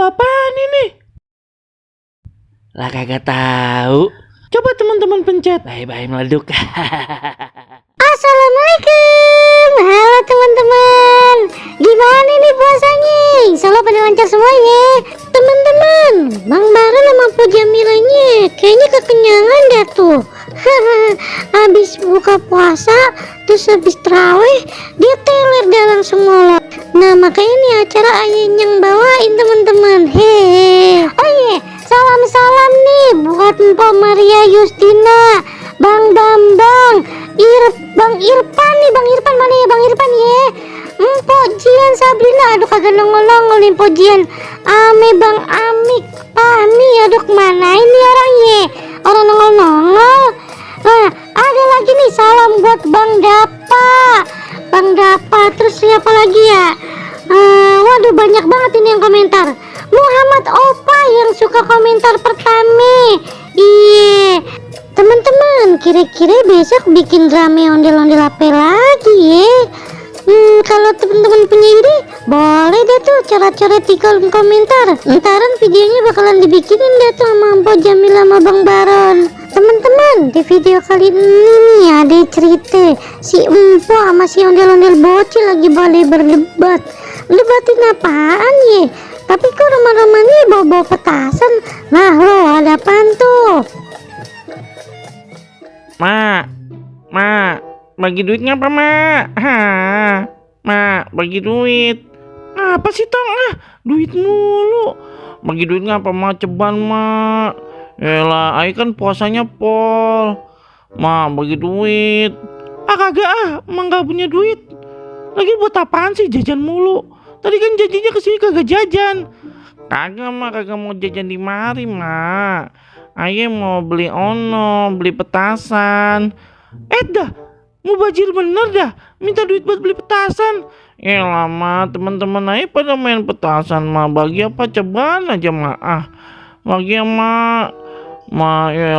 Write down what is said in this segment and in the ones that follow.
apaan ini? Lah kagak tahu. Coba teman-teman pencet. Bye-bye meleduk. Assalamualaikum. Halo teman-teman. Gimana nih puasanya? Insyaallah pada lancar semuanya. Teman-teman, Bang Baron sama Po Jamilanya kayaknya kekenyangan dah tuh. Habis buka puasa, terus habis terawih, dia teler dah langsung molot. Nah makanya nih acara ayah yang bawain teman-teman. Hehe. Oh iya, salam-salam nih buat Mpok Maria Yustina, Bang Bambang, Bang Irfan nih, Bang Irfan mana ya, Bang Irfan ya? Mpok Jian Sabrina, aduh kagak nongol-nongol nih Mpok Jian. Ame Bang Amik, Pami, aduh kemana ini orangnya? Orang nongol-nongol. Nah, ada lagi nih salam buat Bang Dapa, terus siapa lagi ya? Waduh banyak banget ini yang komentar. Muhammad Opa yang suka komentar pertama. Iya. Teman-teman, kira-kira besok bikin rame ondel-ondel apa lagi ya? Kalau teman-teman punya ide, boleh deh tuh coret-coret di kolom komentar. Ntaran videonya bakalan dibikinin deh tuh sama Mpok Jamil sama Bang Baron. Teman-teman, di video kali ini nih ada cerita si Mpok sama si ondel-ondel bocil lagi boleh berdebat. Debatin apaan ya? Tapi kok rumah-rumahnya bawa-bawa petasan. Nah lo ada apaan tuh? Mak, bagi duit ngapa, Mak? Mak, bagi duit. Apa sih, Tong? Duit mulu. Bagi duit ngapa, Mak? Ceban, Mak. Elah, ai kan puasanya pol. Mak, bagi duit. Kagak, Mak gak punya duit. Lagi buat apaan sih jajan mulu? Tadi kan janjinya kesini kagak jajan. Kagak, Mak, kagak mau jajan di mari, Mak. Aye mau beli beli petasan. Dah, mau bajir bener dah. Minta duit buat beli petasan. Lama teman-teman aja pada main petasan, Mak. Bagi apa cobaan aja, Mak. Bagi ya, Mak.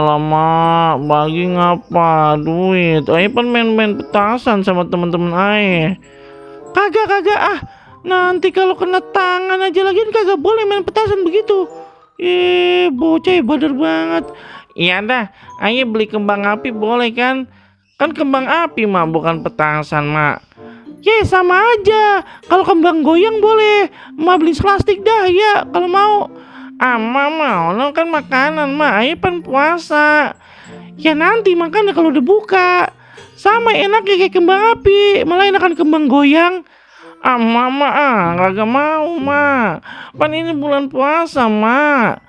Lama bagi ngapa duit. Aye pan main-main petasan sama teman-teman aye. Kagak. Nanti kalau kena tangan aja lagi kagak boleh main petasan begitu. Bocah badar banget. Iya dah, ayo beli kembang api boleh kan? Kan kembang api, Mak, bukan petasan, Mak. Sama aja. Kalau kembang goyang boleh. Mak beli plastik dah ya kalau mau. Mau kan makanan, Mak. Ayo pan puasa. Ya nanti makannya kalau udah buka. Sama enaknya kayak kembang api, malah enakan kembang goyang. Mama kagak mau, Mak. Pan ini bulan puasa, Mak.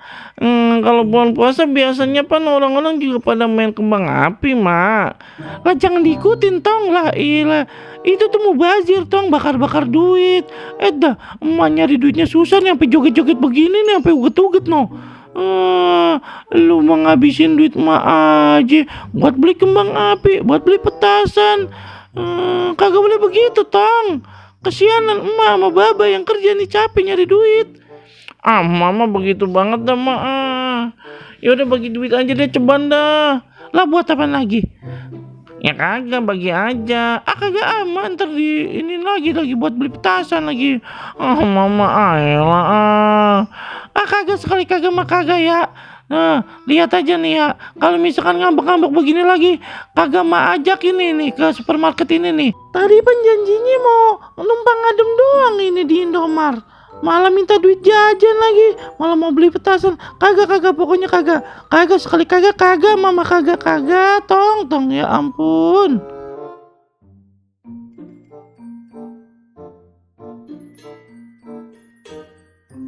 Kalau bulan puasa biasanya pan orang-orang juga pada main kembang api, Mak. Lah jangan diikutin, Tong. Lah ilah. Itu tuh mubazir, Tong, bakar-bakar duit. Dah, emak nyari duitnya susah nih, sampai joget-joget begini nih, sampai uget-uget no. Lu mau ngabisin duit emak aja buat beli kembang api, buat beli petasan. Kagak boleh begitu, Tong. Kesianan emak sama baba yang kerja nih capek nyari duit. Mama begitu banget dah, Mak. Yaudah bagi duit aja deh, ceban dah. Lah buat apa lagi? Ya kagak, bagi aja. Kagak aman, ntar di ini lagi buat beli petasan lagi. Mama ayolah. Kagak, sekali kagak mah kagak ya. Nah, lihat aja nih ya. Kalau misalkan ngambek-ngambek begini lagi, kagak mah ajak ini nih ke supermarket ini nih. Tadi pan janjinya mau numpang ngadem doang ini di Indomart. Malah minta duit jajan lagi. Malah mau beli petasan. Kagak, pokoknya kagak. Kagak, sekali kagak, Mama kagak. Tong, ya ampun.